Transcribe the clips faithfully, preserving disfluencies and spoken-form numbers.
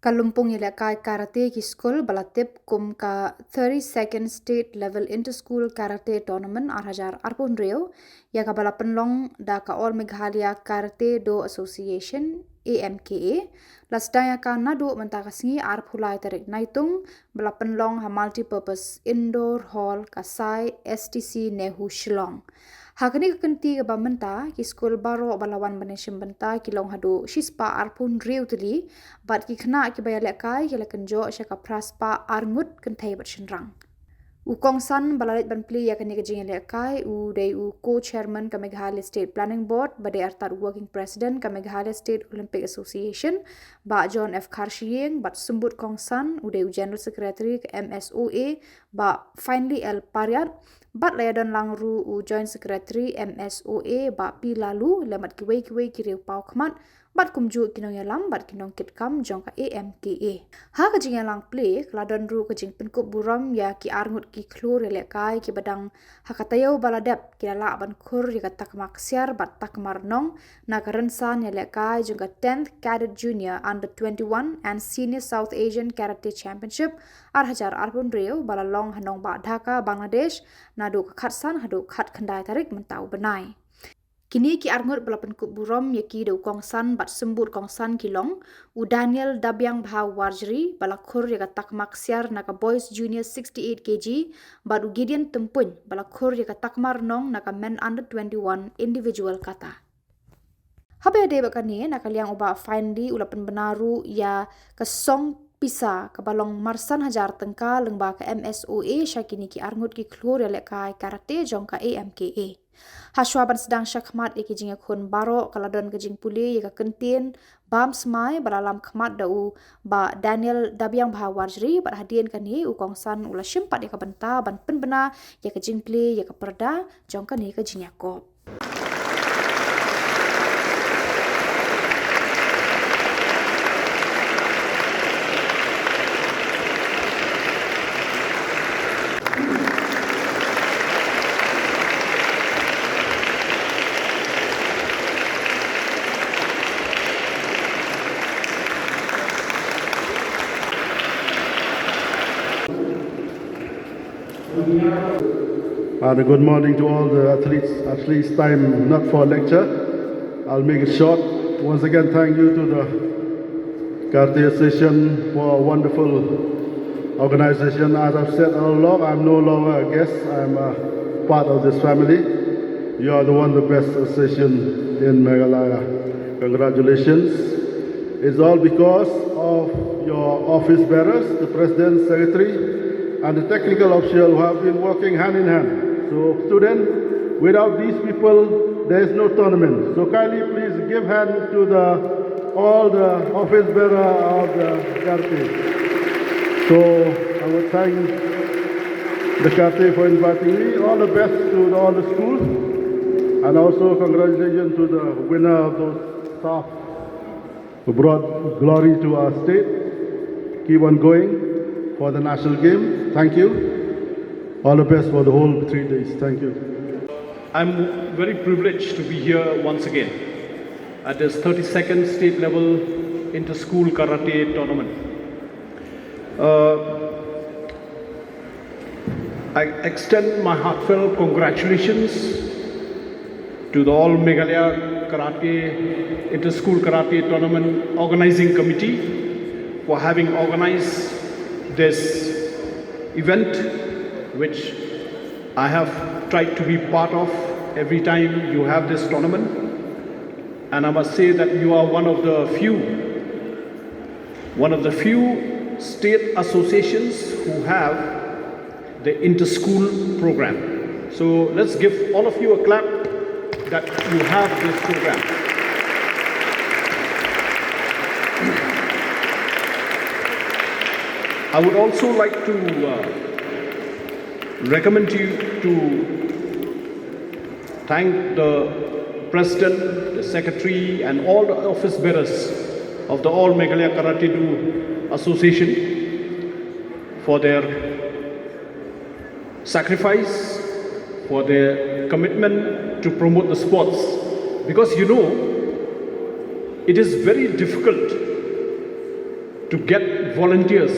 Ka lympung ïalehkai karate ki skul ba la tip kum ka thirty-second State Level Inter-School Karate Tournament ar hajar arphew hynriew, ïa kaba la pynlong da ka All Meghalaya Karate Do Association, A M K A, la sdang ïa ka naduh mynta ka sngi arphew lai tarik Naitung, ba la pynlong ha Multipurpose Indoor Hall, Kasai, S T C NEHU, Shillong. Ha kane ka kynti kaba mynta, ki skul baroh ba la wan ban ïashim bynta ki long haduh shispah arphew hynriew tylli, bad ki khynnah kiba ïalehkai ki la kynjoh sha ka phraspah arngut kynthei bad shynrang. U kongsan ba la leit ban plie ïa kane ka jingïalehkai u dei u co-chairman ka Meghalaya State Planning Board, ba dei artat u working president ka Meghalaya State Olympic Association, Bah John F Kharshiing, bad symbud kongsan u dei u general secretary ka M S O A, Bah Finely L Pariat, bad la ïadon lang ruh u joint secretary M S O A, Bah P Laloo, lem bad kiwei kiwei ki riew paw khmat, bad kumjuh ki nongïalam bad ki nongkitkam jong ka A M K A. Ha ka jingïalang plie, ka la don ruh ka jingpynkup burom ïa ki arngut ki khlur ïalehkai kiba dang ha ka taïew ba la dep ki la lah ban khur ïa ka takma ksiar bad takma rnong na ka rynsan ïalehkai jong ka tenth Cadet Junior Under twenty-one and Senior South Asian Karate Championship ar hajar arphew hynriew ba la long ha nongbah Dhaka, Bangladesh, naduh ka khatsan haduh khatkhyndai tarik mynta u bnai. Kine ki arngut ba la pynkup burom ïa ki da u kongsan bad symbud kongsan ki long u Daniel Dabiang Bha Warjri ba la khur ïa ka takma ksiar na ka Boys Junior sixty-eight K G, bad u Gideon Tympuiñ ba la khur ïa ka takma rnong na ka Men Under twenty-one Individual Kata. Haba ïadei bad kane, na ka liang u Bah Finely u la pynbna ruh ïa ka song pisa kaba long marsan hajar tyngka lyngba ka M S O A sha kine ki arngut ki khlur ïalehkai karate jong ka A M K A. Hashwa ban sdang shakhmat ïa ki jingïakhun baroh, ka la don ka jingpule ïa ka kyntien bam smai ba la lam khmat da u Bah Daniel Dabiang Bha Warjri, bad hadien kane u kongsan u la shim pat ïa ka bynta ban pynbna ïa ka jingplie ïa ka pyrda jong kane ka jingïakop. And a good morning to all the athletes. At least time not for a lecture. I'll make it short. Once again, thank you to the Karate Association for a wonderful organization. As I've said all along, I'm no longer a guest. I'm a part of this family. You are the one of the best association in Meghalaya. Congratulations. It's all because of your office bearers, the president, secretary, and the technical official who have been working hand in hand. So, students, without these people, there is no tournament. So kindly please give hand to the all the office bearer of the Karate. So I would thank the Karate for inviting me. All the best to the, all the schools, and also congratulations to the winner of those staff who brought glory to our state. Keep on going for the national game. Thank you. All the best for the whole three days. Thank you. I'm very privileged to be here once again at this thirty-second state level inter-school karate tournament. Uh, I extend my heartfelt congratulations to the All Meghalaya Karate Inter-School Karate Tournament Organizing Committee for having organized this event, which I have tried to be part of every time you have this tournament. And I must say that you are one of the few, one of the few state associations who have the inter-school program. So let's give all of you a clap that you have this program. I would also like to uh, recommend you to thank the president, the secretary, and all the office bearers of the All Meghalaya Karate Do Association for their sacrifice, for their commitment to promote the sports. Because you know, it is very difficult to get volunteers.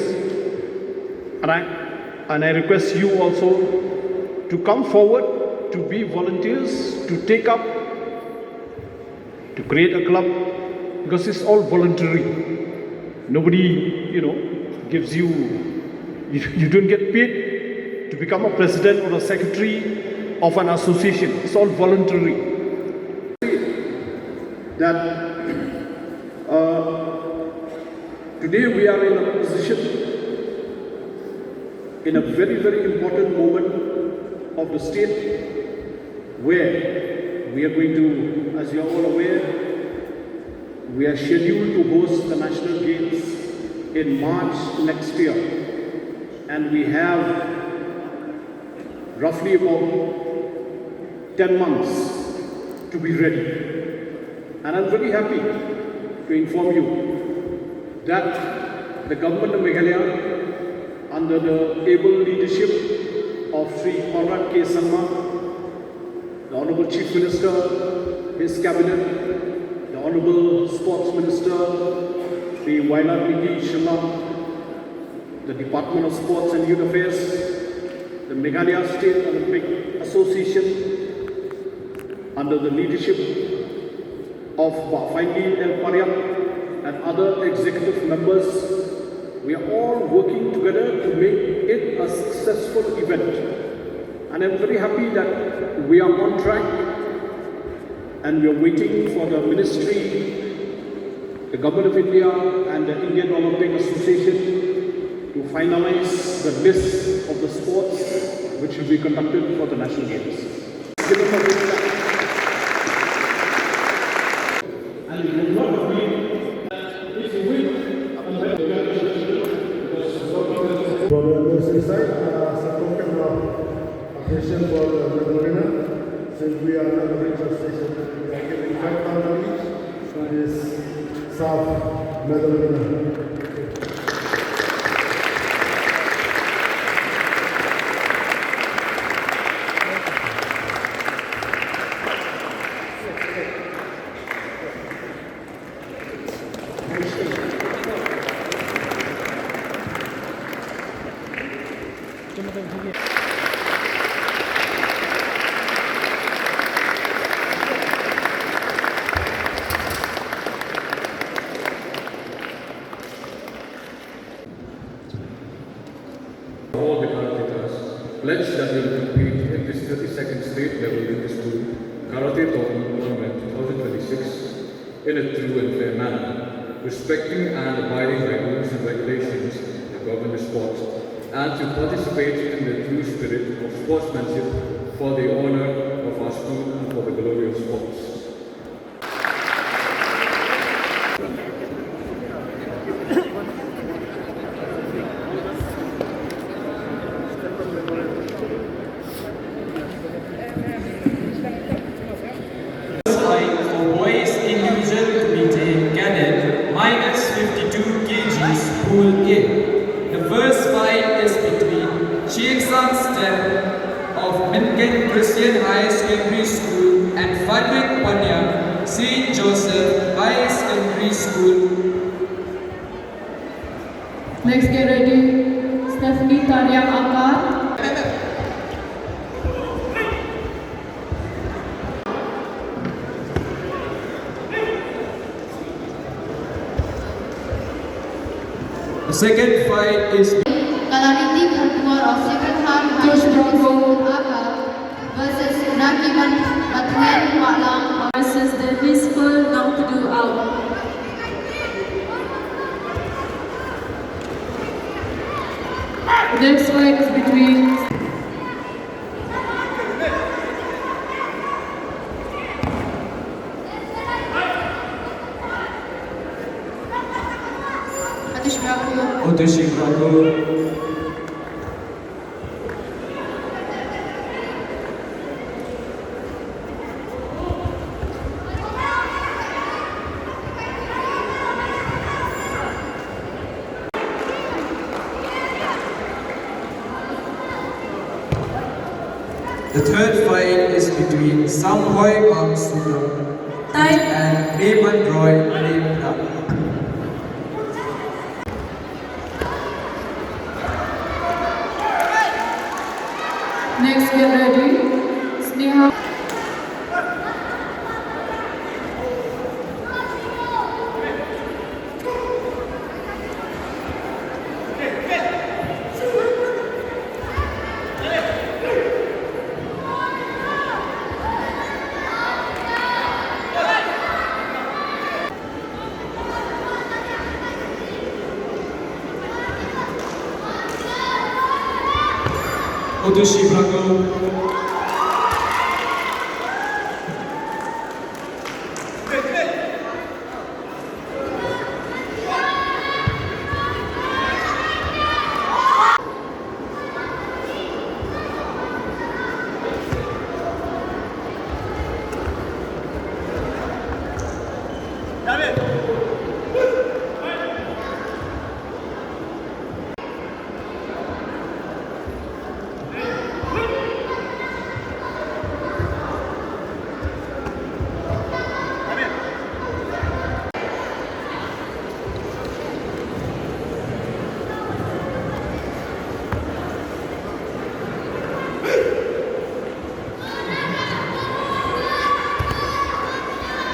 And I, and I request you also to come forward to be volunteers, to take up, to create a club, because it's all voluntary. Nobody, you know, gives you, you, you don't get paid to become a president or a secretary of an association. It's all voluntary. That, uh, today we are in a position, in a very, very important moment of the state, where we are going to, as you are all aware, we are scheduled to host the National Games in March next year. And we have roughly about ten months to be ready. And I'm very happy to inform you that the government of Meghalaya, under the able leadership of Shri Conrad K Sangma, the Honorable Chief Minister, his cabinet, the Honorable Sports Minister, Shri Wailadmiki Shylla, the Department of Sports and Youth Affairs, the Meghalaya State Olympic Association, under the leadership of Bah Finely L Pariat and other executive members, we are all working together to make it a successful event. And I'm very happy that we are on track and we are waiting for the ministry, the Government of India and the Indian Olympic Association to finalize the list of the sports which will be conducted for the National Games. Give them a big clap. And it will not be, uh, if you will, from the university side, uh, as a token of appreciation for the medal winner, since we are not a rich station, we are giving five thousand each to this South medal winner. All the karatekas pledge that they will compete in this thirty-second state level in this school karate tournament twenty twenty-six in a true and fair manner, respecting and abiding by rules and regulations that govern the sport, and to participate in the true spirit of sportsmanship for the honor of our school and for the glory of sports. Fight for Boys Individual Committee Cadet minus fifty-two K Gs Pool A. The first fight is between Chieng Sang Step of Mynken Christian Higher Secondary School and Fadrik Panyang, Saint Joseph Higher Secondary School. Next, get ready, Stephanie Tariang Akar. The second fight is Kalariti Kharduar of Sacred Heart High School, Akar versus Rakiban Bathuan Walang versus the Peaceful Nongtdu out. The next fight is between Otushi Braku. The third fight is between Samhoi Mangsuno Time. And Raymond Roy Limda. Next, get ready. Sneha. Utushi Bravo.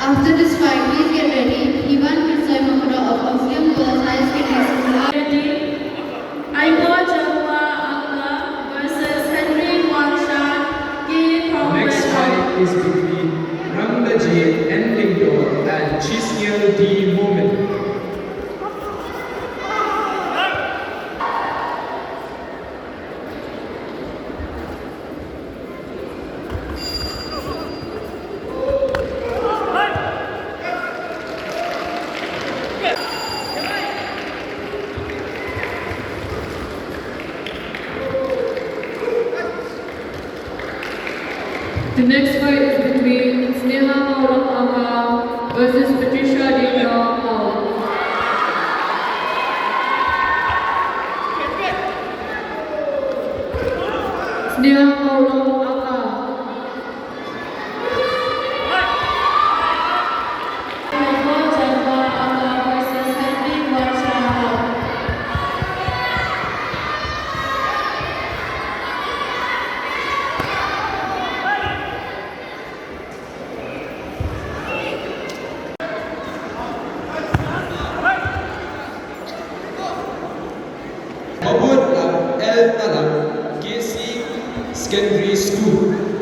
After this fight, please get ready. Ivan Prince Mokoro of Auxilium Girls Higher Secondary School. Aiko Jagua Aka versus Henry Warsha K. Next fight is between Ramdaji N. Lyngdoh and Chisniel D. Momin. The next fight is between Sneha Mawlong Aka versus Patricia Daniel Hall. Sneha Mawlong Aka. Mabut L. Talam, K C Secondary School.